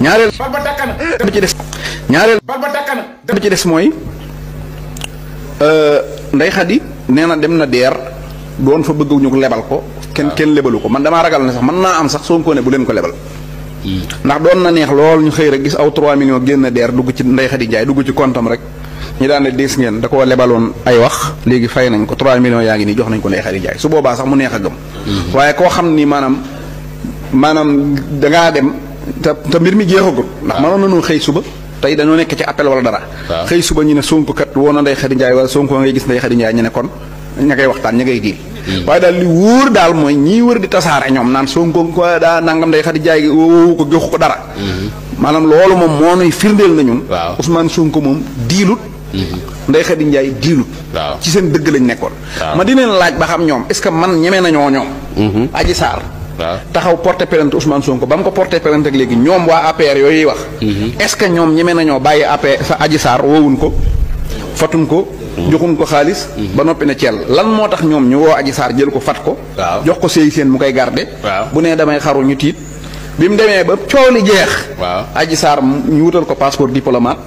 ñaareel ba ci des ñaareel ba ci des mooy Ndeye Khady nee na dem na DER doon fa bëgg ñu lebal ko kenn lebalu ko man damaa ragal ne sax mën naa am sax Sonko ne bu leen ko lebal ndax doon na neex lool ñu xëy rek gis aw 3 millions génn DER dugg ci Ndeye Khady Ndiaye dugg ci comptam rek ñi daan ne diis ngeen da koo lebaloon ay wax léegi fay nañ ko 3 millions yaa ngi nii jox nañ ko Ndeye Khady Ndiaye su boobaa sax mu neex a gëm waaye koo xam ni maanaam dangaa dem te mbir mi jeexagul ndax mënoon nañoo xëy suba tey dañoo nekk ci appel wala dara xëy suba ñu ne Sonko kat woo na Ndeye Khady Ndiaye wala Sonko ngay gis Ndeye Khady Ndiaye ñu ne kon ña ngay waxtaan ña ngay diil waaye daal li wóor daal mooy ñii wër di tasaare ñoom naan Sonko ko daa nangam Ndeye Khady Ndiaye woowu ko joxu ko dara maanaam loolu moom moo nuy firndeel na ñun Ousmane Sonko moom diilut Ndeye Khady Ndiaye diilut ci seen dëgg lañ nekkoon ma di leen laaj ba xam ñoom est-ce que man ñeme nañoo ñoom Adji Sarr taxaw porté plainte Ousmane Sonko ba mu ko porté plainte ak léegi ñoom waa APR yooyu wax est-ce que ñoom ñeme nañoo bàyyi APR sa Adji Sarr woowuñ ko fatuñ ko joxuñ ko xaalis ba noppi ne Thiel lan moo tax ñoom ñu woo Adji Sarr jël ko fat ko jox ko sëy seen mu koy garde bu nee damay xaru ñu tiit bi mu demee ba coow li jeex Adji Sarr ñu wutal ko passeport diplomate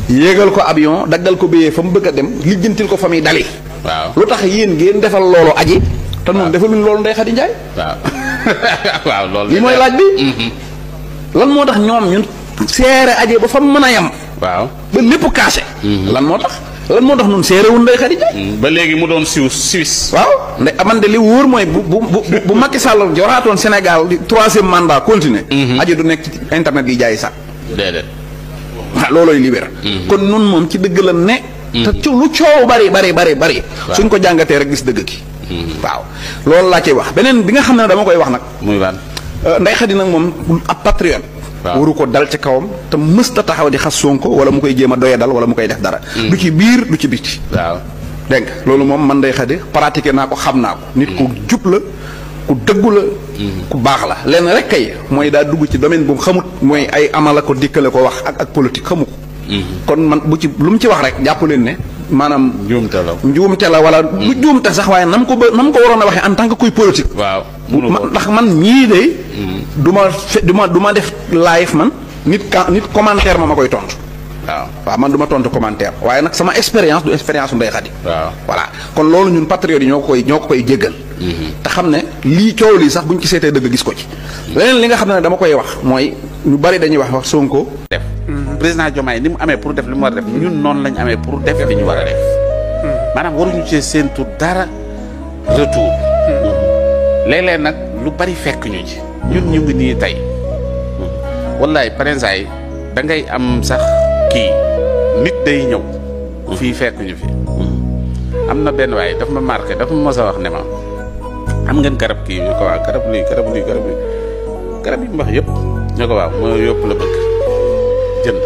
yéegal ko avion daggal ko béyee fa mu bëgg a dem lijjantil ko fa muy dali lu tax yéen ngeen defal loolu aji te noonu defaluñ loolu Ndeye Khady Ndiaye waaw loolu li mooy laaj bi lan moo tax ñoom ñun seere aje ba fa mën a yem ba lépp kaase lan moo tax ñun seerewul Ndeye Khady Ndiaye ba léegi mu doon Suisse waaw nde amande li wóor mooy bu Macky Sall joraatoon Sénégal di 3e mandat continuer aji du nekk ci internet yi jaay sax déedéet waaw loolooy li wér kon nun moom ci dëgg la ne te ci lu coow bari suñ ko jàngatee rek gis dëgg gi waaw loolu laa ciy wax beneen bi nga xam ne dama koy wax nag muy ban Ndeye Khady nag moom ab patriote waru ko dal ci kawam te mës ta taxaw di xas Sonko wala mu koy jéem a doye dal wala mu koy def dara du ci biir du ci biti waaw dégg nga loolu moom man Ndeye Khady pratiqué naa ko xam naa ko nit ku jub la ku dëggu la ku baax la lenn rek kay mooy daa dugg ci domaine bu mu xamut mooy ay amala ko dikkale ko wax ak politique xamu ko kon man bu ci lu mu ci wax rek jàpp leen ne maanaam njuumte la wala lu juumte sax waaye nam ko waroon a waxee en tant que kuy politique ndax man ñii de du ma def live man nit commentaire ma koy tontu waaw man du ma tontu commentaire waaye nag sama expérience du expérience Ndeye Khady voilà kon loolu ñun patriotes yi ñoo ko koy jéggal te xam ne lii coow lii sax buñ ci seetee dëgg gis ko ci leneen li nga xam ne dama koy wax mooy ñu bari dañuy wax Sonko def président Diomaye ni mu amee pour def li mu war a def ñun noonu lañ amee pour def li ñu war a def maanaam waruñu ci séentu dara retour léeg-léeg nag lu bari fekk ñu ci ñun ñu ngi nii tey wallaay parents yi da ngay am sax kii nit day ñëw fii fekk ñu fi am na benn waaye daf ma marqué dafa ma mos a wax ne ma am ngeen garab kii ñu ko waaw garab lii garab yi mu wax yëpp ñu ko waaw moo yëpp la bëgg jënd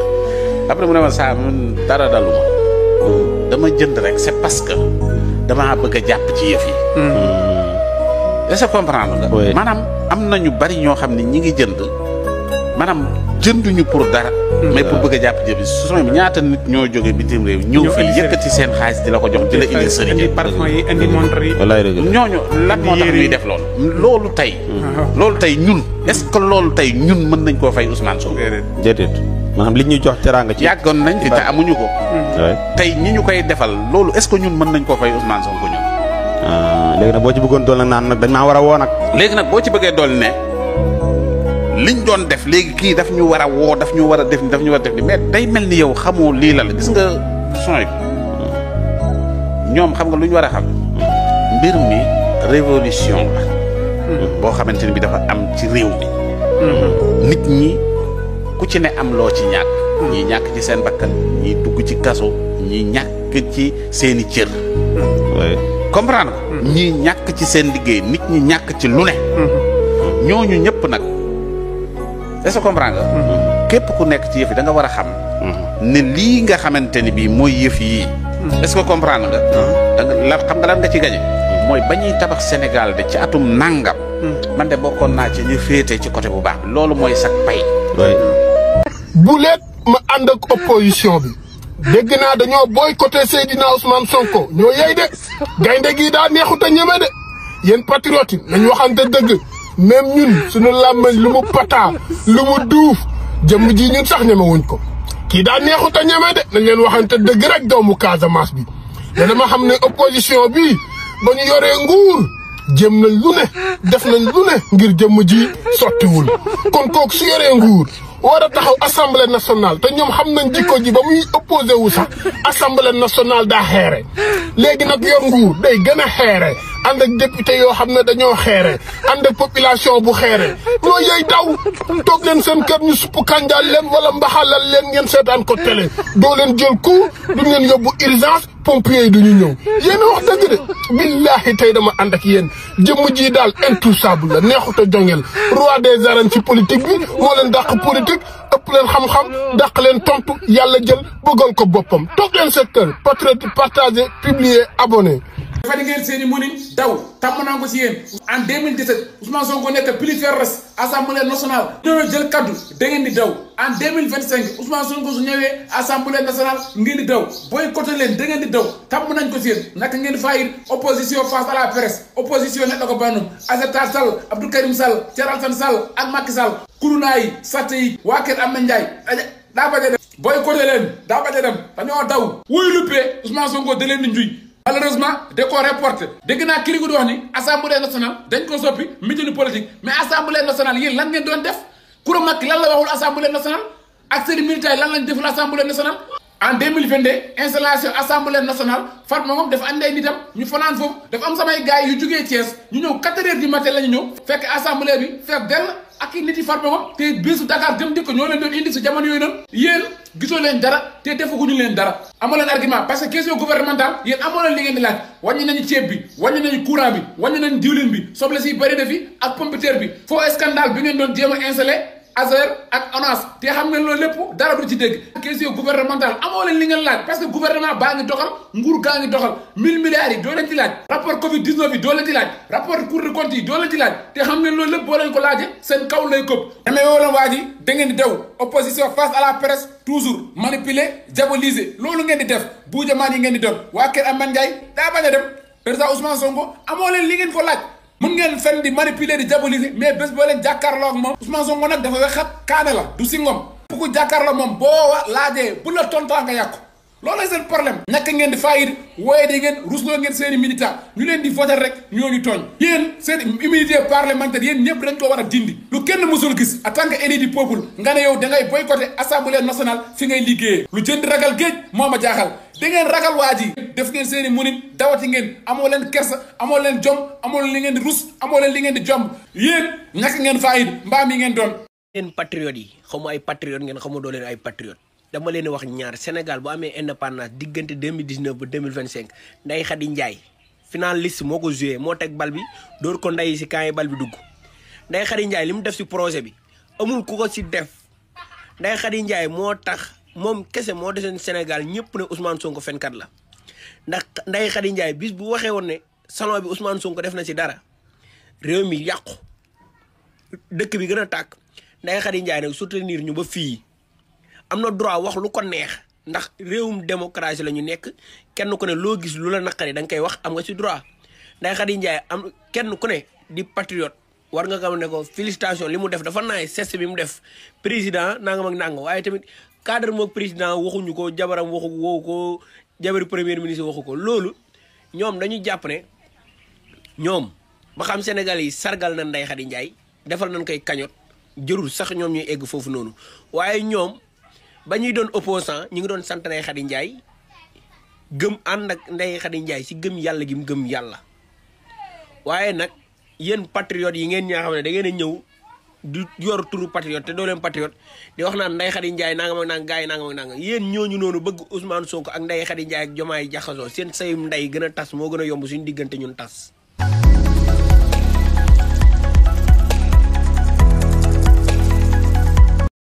après mu ne ma saa man dara dalu ma dama jënd rek c'est parce que damaa bëgg a jàpp ci yëf yi est-ce que comprendre nga maanaam am na ñu bari ñoo xam ne ñi ngi jënd maanaam jënduñu pour dara mais pour bëgg a jàpp jëbi su bi ñaata nit ñoo jóge bitim réew ñëw fii yëkkati seen xaalis di la ko jox di la indi sëriñ indi parfum yi indi montre yi ñooñu lan moo tax ñuy def loolu tey ñun est-ce que loolu tey ñun mën nañ koo fay Ousmane Sonko déedéet maanaam li ñuy jox teraanga ci yàggoon nañ fi te amuñu ko tey ñi ñu koy defal loolu est-ce que ñun mën nañ koo fay Ousmane Sonko ñun léegi nag boo ci bëggoon dool nag naan nag dañ maa war a woo nag léegi nag boo ci bëggee dool ne liñ doon def léegi kii daf ñu war a woo daf ñu war a def ni mais day mel ni yow xamoo lii la gis nga son ñoom xam nga lu ñu war a xam mbir mi révolution la boo xamante ni bi dafa am ci réew mi nit ñi ku ci ne am loo ci ñàkk ñii ñàkk ci seen bakkan ñii dugg ci kaso ñii ñàkk ci seeni cër comprendre nga ñii ñàkk ci seen liggéey nit ñi ñàkk ci lu ne ñooñu ñëpp nag est-ce que comprendre nga képp ku nekk ci yëf yi da nga war a xam ne lii nga xamante ni bii mooy yëf yii est-ce que comprendre nga da nga la xam nga lan nga ci gañe mooy ba ñuy tabax Sénégal de ci atum nangam man de bokkoon naa ci ñu féete ci côté bu baax bi loolu mooy sax pay bu leet ma ànd ak opposition bi dégg naa dañoo boycotté Seydina Ousmane Sonko ñoo yey de gaynde gii daa neexut a ñeme de yéen patriotes yi nañ waxante dëgg même ñun suñu làmmañ lu mu pataa lu mu duuf jëmm ji ñun sax ñemewuñ ko kii daa neexut a ñeme de nañ leen waxante dëgg rek doomu Casamance bi te dama xam ne opposition bi ba ñu yoree nguur jëm nañ lu ne def nañ lu ne ngir jëmm ji sottiwul kon kooku su yoree nguur war a taxaw assemblée nationale te ñoom xam nañ jikko ji ba muy opposé wu sax assemblée nationale daa xeere léegi nag yor nguur day gën a xeere ànd ak député yoo xam ne dañoo xeere ànd ak population bu xeere loolu yooyu daw toog leen seen kër ñu supp kànjaal leen wala mbaxalal leen ngeen seetaan ko télé doo leen jël coup duñ leen yóbbu urgence pompiers yi duñu ñëw yéen a wax dëgg de billahi tey dama ànd ak yéen jëmm ji daal intouchable la neexut a jongel roi des arènes ci politique bi moo leen dàq politique ëpp leen xam-xam dàq leen tontu yàlla jël bëggal ko boppam toog leen sa kër patriote partager publier abonné dafa di ngeen seeni mënin daw tàmm naa ko si yéen en 2017 Ousmane Sonko nekk plus féroce assemblée nationale ñëwee jël kaddu da ngeen di daw en 2025 Ousmane Sonko su ñëwee assemblée nationale ngeen di daw boycotté leen da ngeen di daw tàmm nañ ko si yéen naka ngeen fayir opposition face à la presse opposition nekk na ko bannum Aïssata Tall Sall Abdou Karim Sall Thierno Alassane Sall ak Macky Sall kurunaa yi satte yi waa kër Amna Ndiaye daa bañ a dem boycotté leen daa bañ a dem dañoo daw wuy luppee Ousmane Sonko da leen di njuy malheureusement da koo reporté dégg naa kii di wax ni assemblée nationale dañ ko soppi meeting politique mais assemblée nationale yéen lan ngeen doon def Coura Macky lan la waxul assemblée nationale ak seen militaire lan lañ deful assemblée nationale. en 2022 installation assemblée nationale Fatma moom dafa andi ay nitam ñu fanaan foofu dafa am samay gars yu jugee Thiès ñu ñëw 4 heures du matin la ñu ñëw fekk assemblée bi fekk dell ak i nit yi Fatma moom te bisu Dakar dem dikk ñoo leen doon indi si jamono yooyu noonu yéen gisoo leen dara te defaguñu leen dara amoo leen argument parce que question gouvernementale yéen amoo leen li ngeen di laaj wàññi nañu ceeb bi wàññi nañu courant bi wàññi nañu diwlin bi soble si bëri na fi ak pompiteer bi faux scandale bi ngeen doon jéem a installé Azer ak ONAS te xam ngeen loolu lépp dara du ci dégg question gouvernementale amoo leen li ngeen laaj parce que gouvernement baa ngi doxal nguur gaa ngi doxal 1000 milliards yi doo leen ci laaj rapport Covid 19 yi doo leen ci laaj rapport Cour des comptes yi doo leen ci laaj te xam ngeen loolu lépp boo leen ko laajee seen kaw lay këpp amee woo leen waa ji da ngeen di daw opposition face à la presse toujours manipuler diaboliser loolu ngeen di def buujamaan yi ngeen di doon waa kër Amane Ndiaye daa bañ a dem président Ousmane Sonko amoo leen li ngeen ko laaj mën ngeen fen di manipuler di diaboliser mais bés boo leen jàkkaarloo ak moom Ousmane Sonko nag dafa wexat kaane la du si ngom bu ko jàkkaarloo moom boo laajee bu la tontaa nga yàqu loolu seen problème naka ngeen di fayir wooye di ngeen rusloo ngeen seen i militant ñu leen di voter rek ñooñu tooñ yéen seen immunité parlementaire yéen ñëpp dañ ko war a dindi lu kenn mësul gis en tant que élu du peuple nga ne yow da ngay boycotter assemblée nationale fi ngay liggéeyee lu jënd ragal géej moo ma jaaxal da ngeen ragal waa ji def ngeen seen i munin dawati ngeen amoo leen kersa amoo leen jom amoo leen li ngeen di rus amoo leen li ngeen di jomb yéen naka ngeen fayir mbaam yi ngeen doon yéen patriotes yi xamu ay patriotes ngeen xamu doo leen ay patriotes dama leen wax ñaar Sénégal bu amee indépendance diggante 2019 ba 2025 Ndeye Khady Ndiaye finaliste moo ko joué moo teg bal bi door ko ndey si camp yi bal bi dugg Ndeye Khady Ndiaye li mu def si projet bi amul ku ko si def Ndeye Khady Ndiaye moo tax moom kese moo deseen Sénégal ñëpp ne Ousmane Sonko fenkat la ndax Ndeye Khady Ndiaye bis bu waxee woon ne salon bi Ousmane Sonko def na si dara réew mi yàqu dëkk bi gën a tàkk Ndeye Khady Ndiaye nag soutenir ñu ba fii am na droit wax lu ko neex ndax réewum démocratie la ñu nekk kenn ku ne loo gis lu la naqari da nga koy wax am nga ci droit Ndeye Khady Ndiaye am kenn ku ne di patriote war nga xam ne ko félicitation li mu def dafa naay geste bi mu def président nangam ak nangam waaye tamit cadre moog président waxuñu ko jabaram waxu woo ko jabari premier ministre waxu ko loolu ñoom dañuy jàpp ne ñoom ba xam Sénégal yi sargal na Ndeye Khady Ndiaye defal nañ koy kañot jërul sax ñoom ñuy egg foofu noonu waaye ñoom ba ñuy doon opposant ñu ngi doon sant Ndeye Khady Ndiaye gëm ànd ak Ndeye Khady Ndiaye si gëm yàlla gi mu gëm yàlla waaye nag yéen patriotes yi ngeen ñaa xam ne da ngeen a ñëw du yor turu patriote te doo leen patriote di wax naan Ndeye Khady Ndiaye nangam ak nangam gars yi nangam ak nangam yéen ñooñu noonu bëgg Ousmane Sonko ak Ndeye Khady Ndiaye ak Diomaye jaxasoo seen sayum ndey gën a tas moo gën a yomb suñu diggante ñun tas